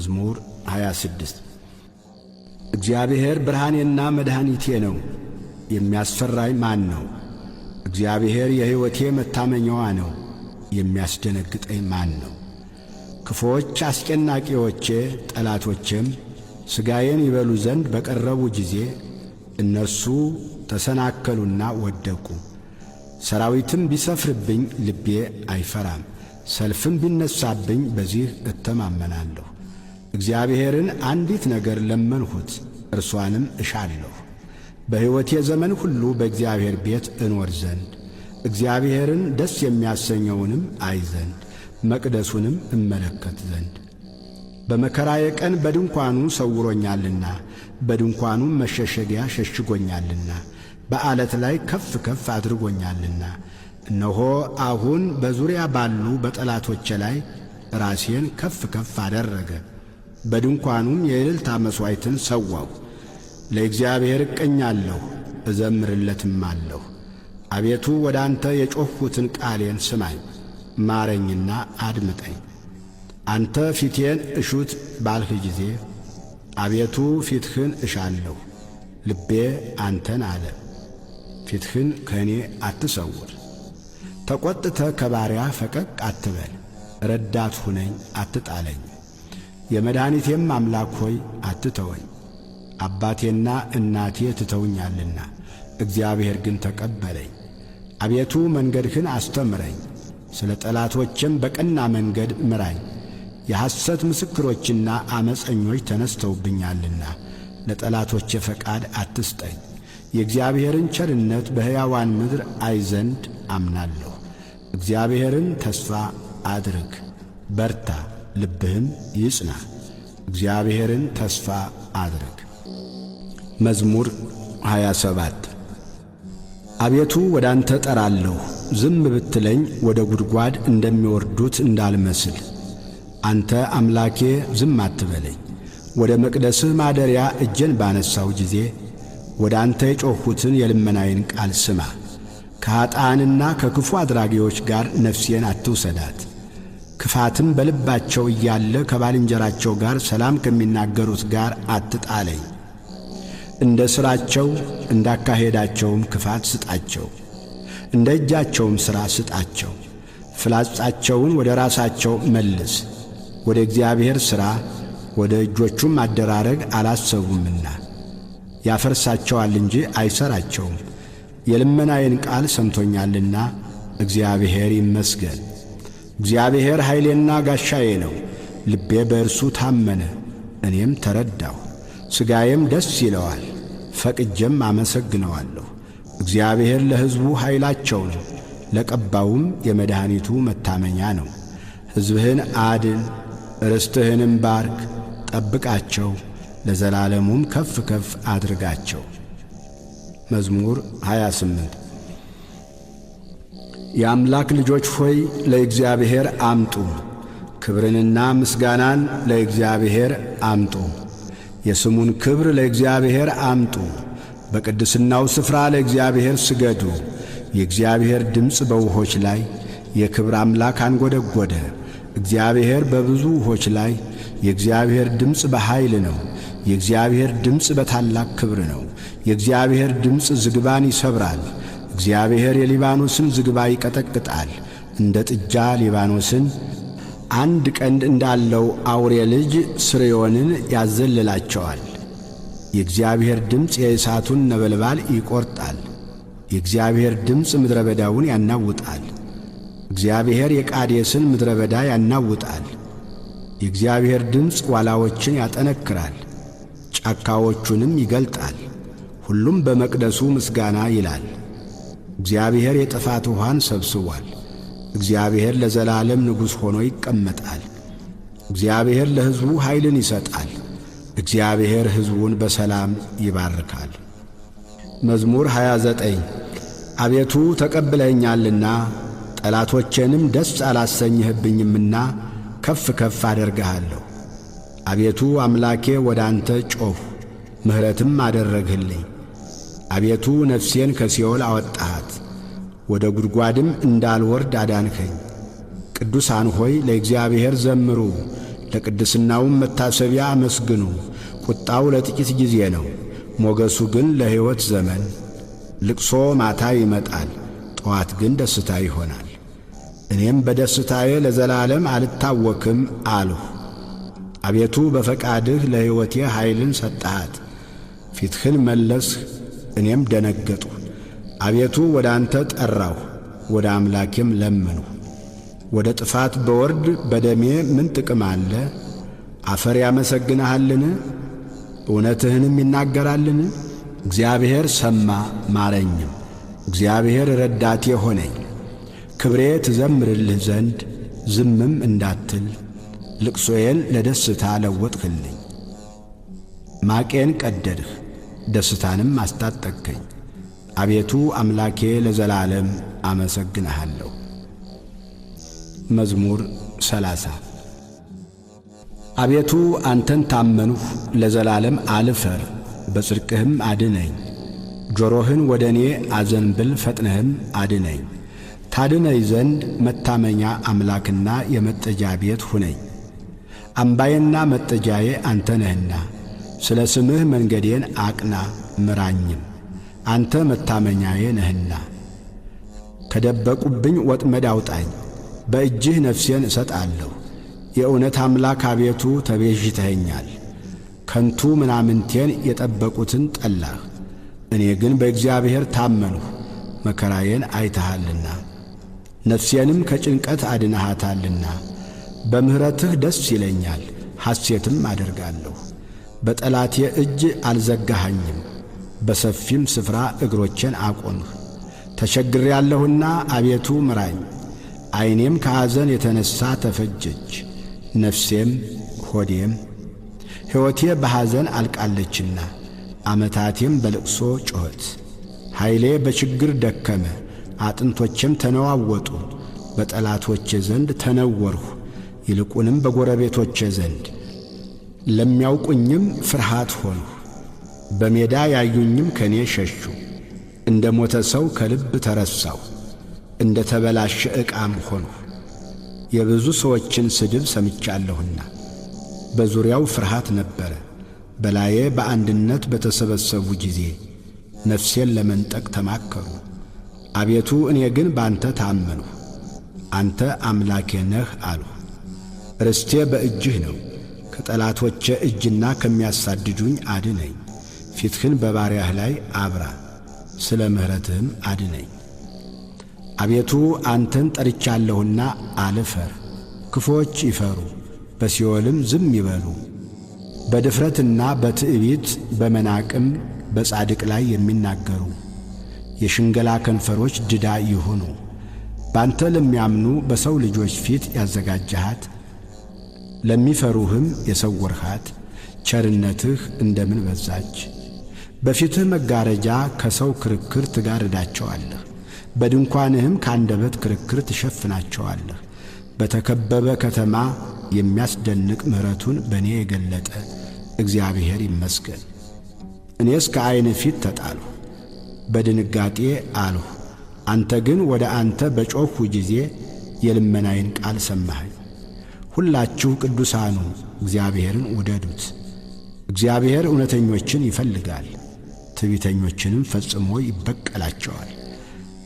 መዝሙር 26። እግዚአብሔር ብርሃኔና መድኃኒቴ ነው፣ የሚያስፈራኝ ማን ነው? እግዚአብሔር የሕይወቴ መታመኛዋ ነው፣ የሚያስደነግጠኝ ማን ነው? ክፉዎች አስጨናቂዎቼ ጠላቶቼም ሥጋዬን ይበሉ ዘንድ በቀረቡ ጊዜ እነርሱ ተሰናከሉና ወደቁ። ሰራዊትም ቢሰፍርብኝ ልቤ አይፈራም፣ ሰልፍም ቢነሣብኝ በዚህ እተማመናለሁ። እግዚአብሔርን አንዲት ነገር ለመንሁት፣ እርሷንም እሻለሁ፣ በሕይወቴ ዘመን ሁሉ በእግዚአብሔር ቤት እኖር ዘንድ፣ እግዚአብሔርን ደስ የሚያሰኘውንም አይ ዘንድ፣ መቅደሱንም እመለከት ዘንድ። በመከራዬ ቀን በድንኳኑ ሰውሮኛልና፣ በድንኳኑም መሸሸጊያ ሸሽጎኛልና፣ በዓለት ላይ ከፍ ከፍ አድርጎኛልና። እነሆ አሁን በዙሪያ ባሉ በጠላቶቼ ላይ ራሴን ከፍ ከፍ አደረገ። በድንኳኑም የእልልታ መሥዋዕትን ሰዋሁ። ለእግዚአብሔር እቀኛለሁ እዘምርለትማለሁ። አቤቱ ወደ አንተ የጮኽሁትን ቃሌን ስማኝ፣ ማረኝና አድምጠኝ። አንተ ፊቴን እሹት ባልህ ጊዜ አቤቱ ፊትህን እሻለሁ። ልቤ አንተን አለ፣ ፊትህን ከእኔ አትሰውር። ተቈጥተህ ከባሪያህ ፈቀቅ አትበል፣ ረዳት ሁነኝ አትጣለኝ። የመድኃኒቴም አምላክ ሆይ አትተወኝ። አባቴና እናቴ ትተውኛልና እግዚአብሔር ግን ተቀበለኝ። አቤቱ መንገድህን አስተምረኝ፣ ስለ ጠላቶቼም በቀና መንገድ ምራኝ። የሐሰት ምስክሮችና ዓመፀኞች ተነስተውብኛልና ለጠላቶቼ ፈቃድ አትስጠኝ። የእግዚአብሔርን ቸርነት በሕያዋን ምድር አይ ዘንድ አምናለሁ። እግዚአብሔርን ተስፋ አድርግ፣ በርታ፣ ልብህም ይጽና። እግዚአብሔርን ተስፋ አድርግ። መዝሙር 27። አቤቱ ወደ አንተ ጠራለሁ፣ ዝም ብትለኝ ወደ ጉድጓድ እንደሚወርዱት እንዳልመስል። አንተ አምላኬ ዝም አትበለኝ። ወደ መቅደስህ ማደሪያ እጄን ባነሳው ጊዜ ወደ አንተ የጮኽሁትን የልመናዬን ቃል ስማ። ከኀጥኣንና ከክፉ አድራጊዎች ጋር ነፍሴን አትውሰዳት። ክፋትም በልባቸው እያለ ከባልንጀራቸው ጋር ሰላም ከሚናገሩት ጋር አትጣለኝ። እንደ ሥራቸው እንዳካሄዳቸውም ክፋት ስጣቸው፣ እንደ እጃቸውም ሥራ ስጣቸው። ፍላጻቸውን ወደ ራሳቸው መልስ፣ ወደ እግዚአብሔር ሥራ ወደ እጆቹም አደራረግ አላሰቡምና። ያፈርሳቸዋል እንጂ አይሠራቸውም። የልመናዬን ቃል ሰምቶኛልና እግዚአብሔር ይመስገን። እግዚአብሔር ኃይሌና ጋሻዬ ነው። ልቤ በእርሱ ታመነ፣ እኔም ተረዳሁ። ሥጋዬም ደስ ይለዋል፣ ፈቅጄም አመሰግነዋለሁ። እግዚአብሔር ለሕዝቡ ኃይላቸው ነው፣ ለቀባውም የመድኃኒቱ መታመኛ ነው። ሕዝብህን አድን፣ ርስትህንም ባርክ፣ ጠብቃቸው፣ ለዘላለሙም ከፍ ከፍ አድርጋቸው። መዝሙር 28። የአምላክ ልጆች ሆይ ለእግዚአብሔር አምጡ፣ ክብርንና ምስጋናን ለእግዚአብሔር አምጡ። የስሙን ክብር ለእግዚአብሔር አምጡ። በቅድስናው ስፍራ ለእግዚአብሔር ስገዱ። የእግዚአብሔር ድምፅ በውሆች ላይ የክብር አምላክ አንጐደጐደ። እግዚአብሔር በብዙ ውሆች ላይ የእግዚአብሔር ድምፅ በኃይል ነው። የእግዚአብሔር ድምፅ በታላቅ ክብር ነው። የእግዚአብሔር ድምፅ ዝግባን ይሰብራል። እግዚአብሔር የሊባኖስን ዝግባ ይቀጠቅጣል። እንደ ጥጃ ሊባኖስን አንድ ቀንድ እንዳለው አውሬ ልጅ ስርዮንን ያዘልላቸዋል። የእግዚአብሔር ድምፅ የእሳቱን ነበልባል ይቈርጣል። የእግዚአብሔር ድምፅ ምድረ በዳውን ያናውጣል። እግዚአብሔር የቃዴስን ምድረ በዳ ያናውጣል። የእግዚአብሔር ድምፅ ዋላዎችን ያጠነክራል፣ ጫካዎቹንም ይገልጣል። ሁሉም በመቅደሱ ምስጋና ይላል። እግዚአብሔር የጥፋት ውኃን ሰብስቧል። እግዚአብሔር ለዘላለም ንጉሥ ሆኖ ይቀመጣል። እግዚአብሔር ለሕዝቡ ኃይልን ይሰጣል። እግዚአብሔር ሕዝቡን በሰላም ይባርካል። መዝሙር 29። አቤቱ ተቀብለኸኛልና ጠላቶቼንም ደስ አላሰኝህብኝምና ከፍ ከፍ አደርግሃለሁ። አቤቱ አምላኬ ወደ አንተ ጮኽሁ፣ ምሕረትም አደረግህልኝ። አቤቱ ነፍሴን ከሲኦል አወጣሃት፣ ወደ ጉድጓድም እንዳልወርድ አዳንኸኝ። ቅዱሳን ሆይ ለእግዚአብሔር ዘምሩ፣ ለቅድስናውም መታሰቢያ አመስግኑ። ቁጣው ለጥቂት ጊዜ ነው፣ ሞገሱ ግን ለሕይወት ዘመን። ልቅሶ ማታ ይመጣል፣ ጠዋት ግን ደስታ ይሆናል። እኔም በደስታዬ ለዘላለም አልታወክም አልሁ። አቤቱ በፈቃድህ ለሕይወቴ ኃይልን ሰጠሃት። ፊትህን መለስህ፣ እኔም ደነገጥሁ። አቤቱ ወደ አንተ ጠራሁ፣ ወደ አምላኬም ለመንሁ። ወደ ጥፋት በወርድ በደሜ ምን ጥቅም አለ? አፈር ያመሰግንሃልን? እውነትህንም ይናገራልን? እግዚአብሔር ሰማ ማረኝም፣ እግዚአብሔር ረዳቴ ሆነኝ። ክብሬ ትዘምርልህ ዘንድ ዝምም እንዳትል ልቅሶዬን ለደስታ ለወጥህልኝ። ማቄን ቀደድህ፣ ደስታንም አስታጠቅኸኝ። አቤቱ አምላኬ ለዘላለም አመሰግንሃለሁ። መዝሙር 30። አቤቱ አንተን ታመንሁ፣ ለዘላለም አልፈር፣ በጽድቅህም አድነኝ። ጆሮህን ወደ እኔ አዘንብል፣ ፈጥነህም አድነኝ። ታድነኝ ዘንድ መታመኛ አምላክና የመጠጃ ቤት ሁነኝ። አምባዬና መጠጃዬ አንተ ነህና፣ ስለ ስምህ መንገዴን አቅና ምራኝም፣ አንተ መታመኛዬ ነህና። ከደበቁብኝ ወጥመድ አውጣኝ፣ በእጅህ ነፍሴን እሰጣለሁ። የእውነት አምላክ አቤቱ ተቤዥተኸኛል። ከንቱ ምናምንቴን የጠበቁትን ጠላህ። እኔ ግን በእግዚአብሔር ታመንሁ፣ መከራዬን አይተሃልና፣ ነፍሴንም ከጭንቀት አድነሃታልና። በምሕረትህ ደስ ይለኛል፣ ሐሴትም አደርጋለሁ። በጠላቴ እጅ አልዘጋኸኝም፣ በሰፊም ስፍራ እግሮቼን አቆምህ። ተቸግሬአለሁና አቤቱ ምራኝ። ዓይኔም ከሐዘን የተነሣ ተፈጀች፣ ነፍሴም ሆዴም። ሕይወቴ በሐዘን አልቃለችና ዓመታቴም በልቅሶ ጩኸት። ኃይሌ በችግር ደከመ፣ አጥንቶቼም ተነዋወጡ። በጠላቶቼ ዘንድ ተነወርሁ፣ ይልቁንም በጎረቤቶቼ ዘንድ። ለሚያውቁኝም ፍርሃት ሆንሁ፣ በሜዳ ያዩኝም ከኔ ሸሹ። እንደ ሞተ ሰው ከልብ ተረሳሁ፣ እንደ ተበላሸ ዕቃም ሆንሁ። የብዙ ሰዎችን ስድብ ሰምቻለሁና በዙሪያው ፍርሃት ነበረ። በላዬ በአንድነት በተሰበሰቡ ጊዜ ነፍሴን ለመንጠቅ ተማከሩ። አቤቱ እኔ ግን ባንተ ታመንሁ፣ አንተ አምላኬ ነህ አልሁ። ርስቴ በእጅህ ነው፣ ከጠላቶቼ እጅና ከሚያሳድዱኝ አድነኝ። ፊትህን በባሪያህ ላይ አብራ፣ ስለ ምሕረትህም አድነኝ። አቤቱ አንተን ጠርቻለሁና አልፈር። ክፉዎች ይፈሩ፣ በሲኦልም ዝም ይበሉ። በድፍረትና በትዕቢት በመናቅም በጻድቅ ላይ የሚናገሩ የሽንገላ ከንፈሮች ድዳ ይሁኑ። ባንተ ለሚያምኑ በሰው ልጆች ፊት ያዘጋጀሃት፣ ለሚፈሩህም የሰወርሃት ቸርነትህ እንደምን በዛች! በፊትህ መጋረጃ ከሰው ክርክር ትጋርዳቸዋለህ፣ በድንኳንህም ከአንደበት ክርክር ትሸፍናቸዋለህ። በተከበበ ከተማ የሚያስደንቅ ምሕረቱን በእኔ የገለጠ እግዚአብሔር ይመስገን። እኔስ ከዐይንህ ፊት ተጣልሁ፣ በድንጋጤ አልሁ። አንተ ግን ወደ አንተ በጮኽሁ ጊዜ የልመናዬን ቃል ሰማኸኝ። ሁላችሁ ቅዱሳኑ እግዚአብሔርን ውደዱት። እግዚአብሔር እውነተኞችን ይፈልጋል፣ ትዕቢተኞችንም ፈጽሞ ይበቀላቸዋል።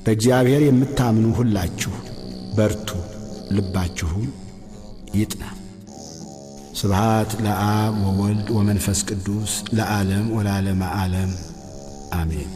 በእግዚአብሔር የምታምኑ ሁላችሁ በርቱ፣ ልባችሁም ይጥና። ስብሐት ለአብ ወወልድ ወመንፈስ ቅዱስ ለዓለም ወለዓለመ ዓለም አሜን።